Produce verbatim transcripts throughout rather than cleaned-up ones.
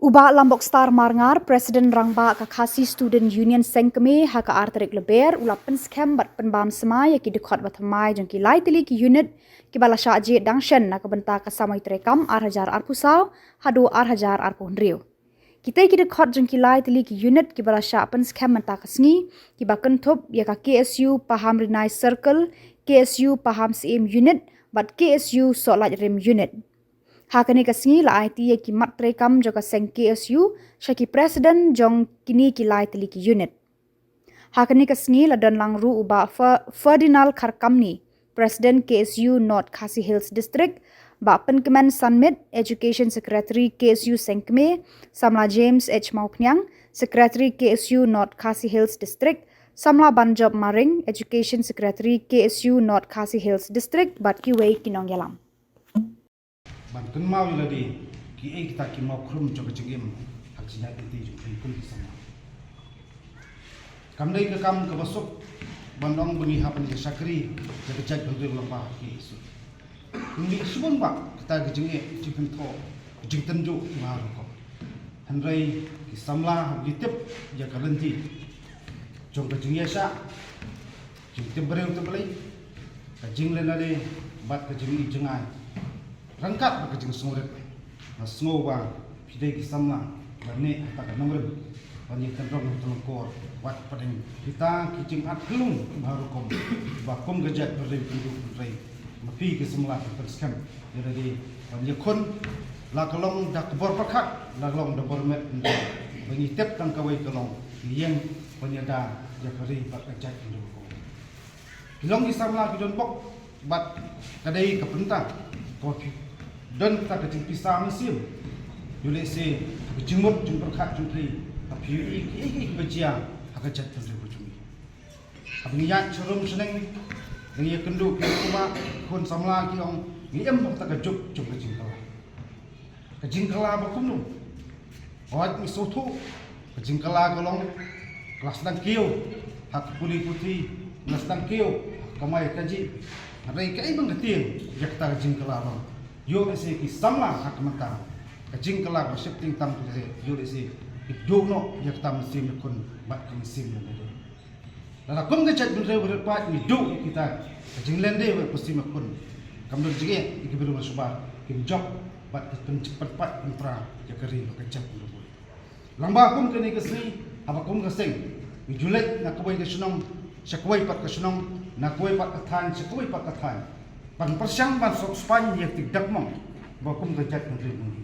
U Bah Lambok Star Marngar, President Rangbah ka Khasi Student Union Sengkmie, ha ka ar tarik Lber, u la pynskhem bad pynbam smai ïa ki dkhot ba thymmai jong ki lai tylli ki unit kiba la shah jied dang shen na ka bynta ka samoi treikam ar hajar arphew saw haduh ar hajar arphew hynriew. Kitei ki dkhot jong ki lai tylli ki unit kiba la shah pynskhem mynta ka sngi kiba kynthup ïa ka K S U Pahamrinai Circle, K S U Pahamsyiem Unit bad K S U Sohlait Rim Unit. Ha kane ka sngi la aiti ïa ki mat treikam jong ka seng K S U sha ki president jong kine ki lai tylli ki unit. Ha kane ka sngi la don lang ruh u Bah Fer-, Ferdinand Kharkamni, President K S U North Khasi Hills District, Bah Pynkmen Sanmit, Education Secretary K S U Sengkmie, Samla James H Mawphniang, Secretary K S U North Khasi Hills District, Samla Banjop Maring, Education Secretary K S U North Khasi Hills District, bad kiwei ki nongïalam. Ban kynmaw ïa lade kiei kita ki mawkhrum jong ka jingim ha ka jingïaid lynti jong phi kum ki samla. Kam dei ka kam kaba suk ban ong ba ngi hap ban ïa shakri ïa ka jaitbynriew lyngba ha ki issue. Ngi shibun ba kita ki jingeh, jingpynthoh, jingtynjuh ki ba rukom. Hynrei ki samla haba ngi tip ïa ka lynti jong ka jingïaishah, jingtip briew tip Blei, ka jingleh lade bad ka jingïohi jngai ryngkat bad ka jingsngewrit. Nga sngew ba phi dei ki samla ba neh ha kata ka nongrim ban ïa kynrong ïa ka lyngkor wat pdeng kita ki jingat khlung ba rukom ba kum ka jaitbynriew kynduh kynrei. Ma phi ki samla ki pynskhem ïa lade ban ïakhun la ka long da ka bor pyrkhat, la ka long da bor met, ba ngi tip tang kawei ka long ngi ïeng ban ïada ïa ka ri bad ka jaitbynriew. Ki long ki samla ki don bok bad ka dei ka bynta ko phi don kata ka jingpisa mynsiem. Ïoh lehse ka jingmut jingpyrkhat jong phi, ka phi ïohi kiei kiei kiba jia ha ka jaitbynriew ka jong ngi. Haba ngi ïaid sharum shaneng, ngi ïakynduh ki khun samla ki ong ngi im ha kata ka juk jong ka jingkylla. Ka jingkylla ba kumno? Hooid, ngi sngewthuh ka jingkylla ka long ka la sdang kiew ha ka pule puthi, ka la sdang kiew ha ka kamai kajih. Hynrei kaei ban ka tieng ïa kata ka jingkylla ba ïoh lehse ki samla ha ka mynta ka jingkylla ba sheptieng tam te ïoh lehse ki duh noh ïa kata mynsiem ïakhun bad ka mynsiem ïalade. Lada kum ka jaitbynriew ba rit paid ngi duh ïa kita ka jinglehnoh ba pynshai ïakhun, kam don jingeh ïa ki briew ba shabar, kim jop bad ki pynjep pynpaid pynpra ïa ka ri bad ka jaitbynriew. Lyngba kum kane ka sngi, haba kum ka seng ngi ju leit na kawei ka shnong sha kawei pat ka shnong, na kawei pat ka thaiñ sha kawei pat ka thaiñ, ban pyrshang ban sop spaiñ ïa ka dak mong ba kum ka jaitbynriew ngi.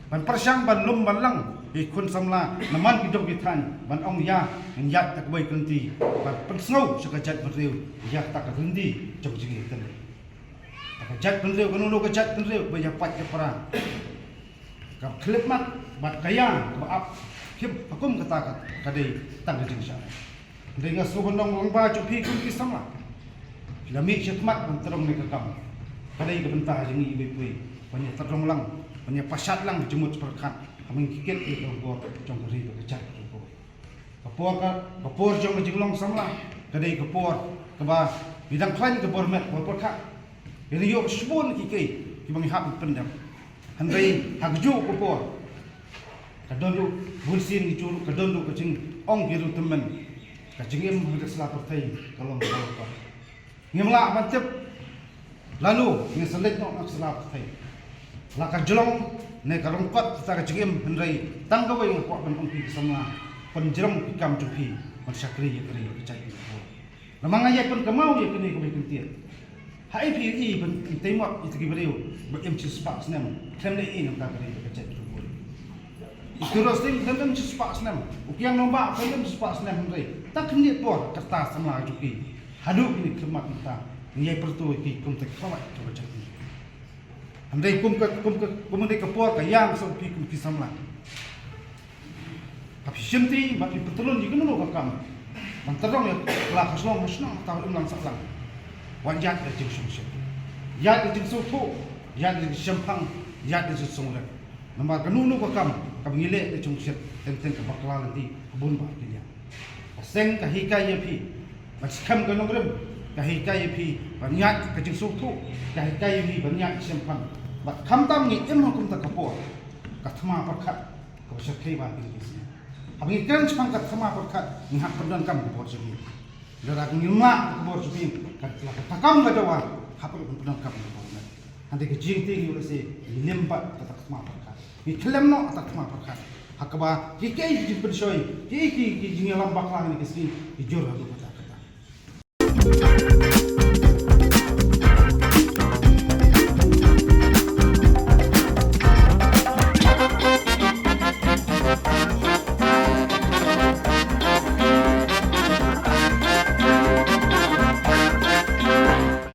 Ban pyrshang ban lum ban lang ïa ki khun samla na man ki dong ki thaiñ ban ong ïa ngin ïaid da kawei ka lynti ban pynsngew sha ka jaitbynriew ïa kata ka lynti jong jingïaid. Ka jaitbynriew, kano kano ka jaitbynriew ba ïa pait ïa pra, ka khyllipmat bad ka ïa kaba ap khim, ha kum kata ka, ka dei tang ka jingshah. Dei nga sngewbha ban ong lyngba jong phi kum ki samla, phi la mih shakhmat ban tyrong ne ka kam. Ka dei ka bynta jong ngi iwei pa iwei ban ïa tyrong lang, ban ïa pashat lang jingmut jingpyrkhat ha man ki kit ïa ka bor jong ka ri bad ka jaitbynriew. Ka por ka, ka por jong ka jinglong samla ka dei ka por kaba ngi dang khlaiñ ka bor met bor pyrkhat. Ngi la ïoh shibun ki kei kiba ngi hap ban pyndem. Hynrei ha kajuh ka por ka don ruh bun sien ngi ju ruh ka don ruh ka jingong ki ruh tymmen. Ka jingim ha ka sla pyrthei ka long ka long ka. Ngim lah ban tip lano ngin sa leit noh na ka sla pyrthei. La ka jlong ne ka ryngkot kata ka jingim, hynrei tang kawei nga kwah ban ong phi ki samla, pynjrong ki kam jong phi ban shakri ïa ka ri ka jaitbynriew. Namar nga ïai pynkynmaw ïa kane kawei kyntien. Haei phi ïohi ban tei mot ïa ki briew ba im shispah snem khlem leh ei na ka ri ka jaitbynriew. I Khein Rosing khlem im shispah snem, u Kiang Nangbah khlem im shispah snem, hynrei tang khyndiat por kata samla jong ki haduh kine ki khmat mynta ngi ïai pyrto ïa ki kum ki khlawait ka jaitbynriew. Hynrei kum ka, kum ka, kum ka dei ka por ka ïa nga sngewbha phi kum ki samla. Haba phi shim ti, haba phi pyntylun ïa kano kano ka kam ban tyrong ïa la ka shnong ka shnong, kata im lang sah lang. Wat ïaid da ka jingsngewsih, ïaid da ka jingsngewthuh, ïaid da ka jingshemphang, ïaid da ka jingsngewrit. Namar kano kano ka kam kaba ngi leh da ka jingsngewsih, teng teng ka bakla lynti ha bun bah ki liang. Ka seng ka hikai ïa phi ban skhem ka nongrim, ka hikai ïa phi ban ïaid ka jingsngewthuh, ka hikai ïa phi ban ïaid ka jingshemphang. Bad khamtam ngi im ha kumta ka por, ka thma pyrkhat, Ba shyrkhei ba ha kine ki sngi. Haba ngi kren shaphang ka thma pyrkhat, ngi hap pyndonkam ka bor jong ngi. Lada ngim lah ka bor jong ngi, ka la ka takam ka dawa, hap pyndonkam ka bor jong ngi. Hynrei ka jingtieng ïa u lehse ngi lim bad kata ka thma pyrkhat. Ngi khlem noh kata ka thma pyrkhat. Ha kaba kiei kiei ki jingpynshoi, kiei kiei ki jingïalam bakla ha kine ki sngi, ki jur haduh katta.